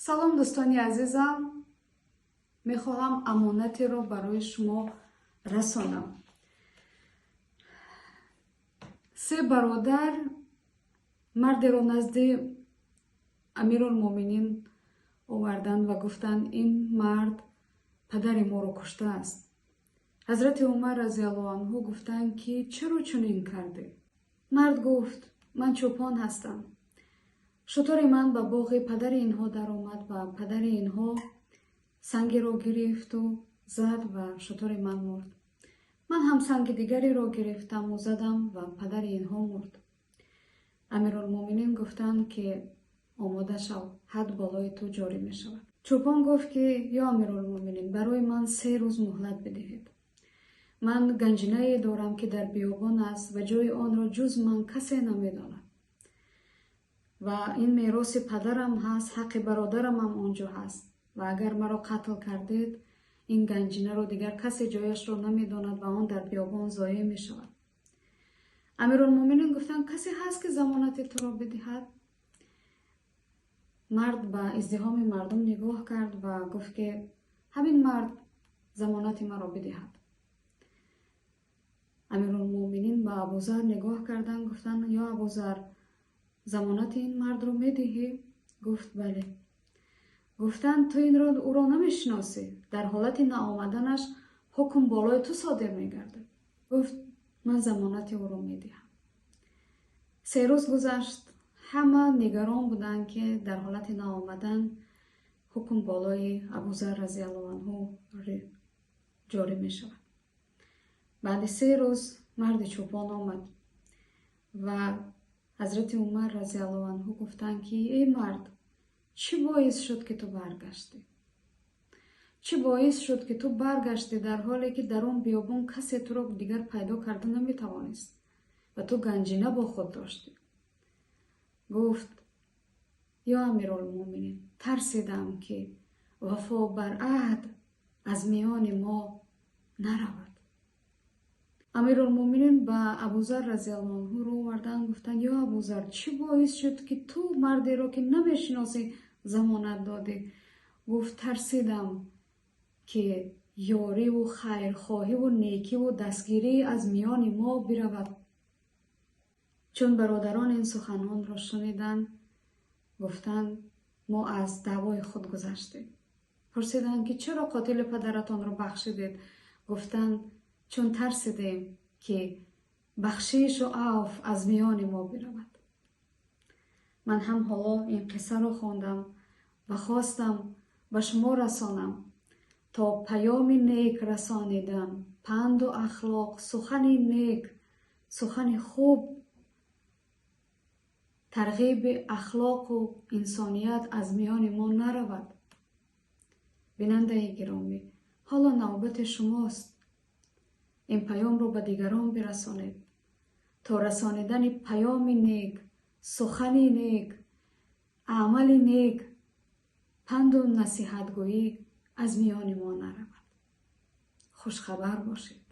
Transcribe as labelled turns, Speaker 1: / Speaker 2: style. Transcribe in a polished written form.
Speaker 1: Салом, дӯстони азизам. Мехоҳам амонатеро барои шумо расонам. Се бародар мардеро назди Амирулмуъминин оварданд ва гуфтанд: «Ин мард падари моро куштааст». Ҳазрати Умар разиаллоҳу анҳу гуфтанд, ки чаро чунин кардӣ? Мард гуфт: «Ман чӯпон ҳастам. Шутури ман ба боғи падари инҳо даромад ва падари инҳо сангеро гирифту зад ва шутури ман мурд. Ман ҳам санги дигареро гирифтаму задам ва падари инҳо мурд». Амирулмуъминин гуфтанд, ки омода шав, ҳад болои ту ҷорӣ мешавад. Чӯпон гуфт, ки ё Амирулмуъминин, барои ман 3 рӯз муҳлат бидиҳед. Ман ганҷинае дорам, ки дар биёбон аст ва ҷои онро ҷуз ман касе намедонад ва ин мероси падарам ҳаст, ҳаққи бародарамам он ҷо ҳаст ва агар маро қатл кардед, ин ганҷинаро дигар касе ҷояшро намедонад ва он дар биёбон зоеъ мешавад. Амирулмуъминин гуфтанд: «Касе ҳаст, ки замонати туро бидиҳад?» Мард ба издиҳоми мардум нигоҳ кард ва гуфт, ки ҳамин мард замонати маро бидиҳад. Амирулмуъминин ба Абузар нигоҳ карданд, гуфтанд: «Ё Абузар, замонати ин мардро медиҳӣ?» Гуфт: «Бале». Гуфтанд: «Ту инро ӯро намешиносӣ, дар ҳолати наомаданаш ҳукм болои ту содир мегардад». Гуфт: «Ман замонати ӯро медиҳам». 3 рӯз гузашт. Ҳама нигарон буданд, ки дар ҳолати наомадан ҳукм болои Абузар разиаллоҳу анҳу ҷорӣ мешавад. Баъди 3 рӯз марди чӯпон омад ва ҳазрати Умар разиаллоҳу анҳу гуфтанд, ки эй мард, чӣ боис шуд, ки ту баргаштӣ? Чӣ боис шуд, ки ту баргаштӣ, дар ҳоле ки дар он биёбон касе туро дигар пайдо карда наметавонист ва ту ганҷина бо худ доштӣ? Гуфт: «Ё Амирулмуъминин, тарсидам, ки вафо бар аҳд аз миёни мо наравад». Амирулмуъминин ба Абузар разиаллоҳу анҳу рӯ оварданд, гуфтанд: «Ё Абузар, чӣ боис шуд, ки ту мардеро, ки намешиносӣ, замонат додӣ?» Гуфт: «Тарсидам, ки ёриву хайрхоҳиву некиву дастгирӣ аз миёни мо биравад». Чун бародарон ин суханонро шуниданд, гуфтанд: «Мо аз даъвои худ гузаштем». Пурсиданд, ки чаро қотили падаратонро бахшидед? Гуфтанд: «Чун тарсидем, ки бахшишу афв аз миёни мо биравад». Ман ҳам ҳоло ин қиссаро хондам ва хостам ба шумо расонам, то паёми нек расонидан, панду ахлоқ, сухани нек, сухани хуб, тарғиби ахлоқу инсоният аз миёни мо наравад. Бинандаи гиромӣ, ҳоло навбати шумост. Ин паёмро ба дигарон бирасонед, то расонидани паёми нек, сухани нек, амали нек, панду насиҳатгӯӣ аз миёни мо наравад. Хушхабар бошед.